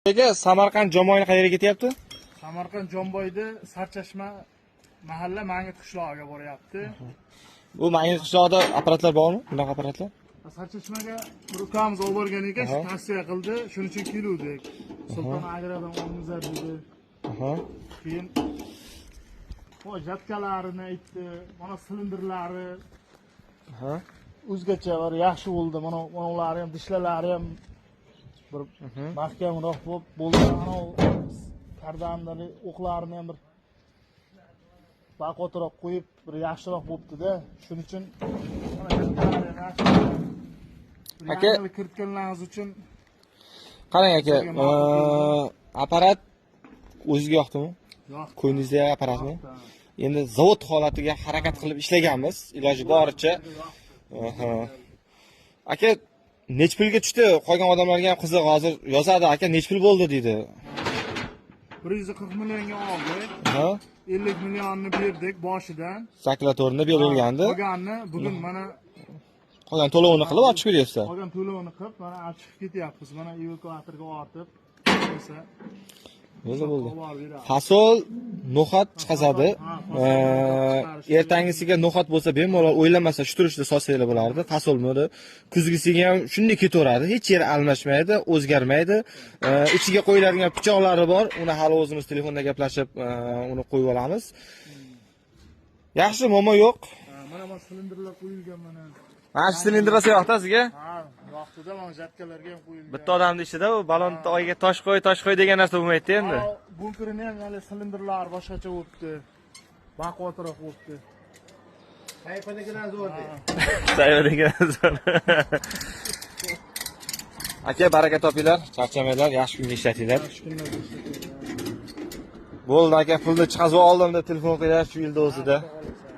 Aka, Samarqand Jomboyni qayerga ketyapti? Samarqand Jomboyda Sarchashma mahalla, Mangit qishlog'iga boryapti. Bu Mangit qishlog'ida apparatlar bormi? Bunaqa apparatlar? Sarchashmaga bir ukamiz olib borgan ekan, shu tavsiya qildi. Shuning uchun keluvdik. Sulton Agradan olingizlar dedi. Keyin жатка larini aytdi, mana silindrlari o'zgacha bir yaxshi bo'ldi. Mana ular ham, dishlalari ham bir mahkamroq bo'lib bo'ldi. Ana kardandani o'qlarini ham bir baquvvatroq qo'yib, bir yaxshiroq bo'libdi-da. Shuning uchun mana жатка lari ham yaxshi. Bir yangilik kiritganlaringiz uchun Qarang, aka, Sizga ma'qul keldi. Apparat o'zizga yoqdimi? Yoqdi. Ko'nglingizdagi apparatmi? Yoqdi. Endi zavod holatiga harakat qilib ishlaganmiz, iloji boricha. Aka, nech pulga tushdi? Qolgan odamlarga ham qiziq, hozir yozadi, aka, nech pul bo'ldi deydi. 140 millionga oldik. 50 millionni berdik boshidan. Saklatorni berilgandi. Qolganini bugun mana Qolgan to'lovini qilib olib chiqib ketyapsizlar. Qolgan to'lovini qilib, mana olib chiqib ketyapmiz. Mana evakuatorga ortib, esa Bo'ldi, bo'ldi. olib borib beramiz. Fasol no'xat chiqazadi. Ha, fasol no'xat chiqarish. Ertangisiga no'xat bo'lsa, bemalol o'ylamasa shu turishda sotsanglar bo'lardi. Fasolmidi. Kuzgisiga ham shunday ketaveradi. Hech yeri almashmaydi, o'zgarmaydi. Ichiga qo'yiladigan pichoqlari bor. Uni hali o'zimiz telefonda gaplashib, uni qo'yib olamiz. Yaxshi, muammo yo'q. Ha, mana silindrlar qo'yilgan mana. Mana shu silindr yoqda sizga. Ha, vaqtida mana жатка larga ham qo'yilgan. Bitta odamni ishida u balon oyiga tosh qo'y, tosh qo'y degan narsa bo'lmaydi endi. Ha, bunkerini ham hali silindrlar boshqacha bo'libdi. Baquvvatroq bo'libdi. Sayfadagidan zo'r de. Sayfa zo'r. Aka, baraka topinglar, charchamanglar, yaxshi kunga ishlatinglar. Shu kunlarda ishlatyapti. Bo'ldi, aka, pulni chiqazib oldim deb telefon qilyapti shu yilda o'zida. Xudo xohlasa.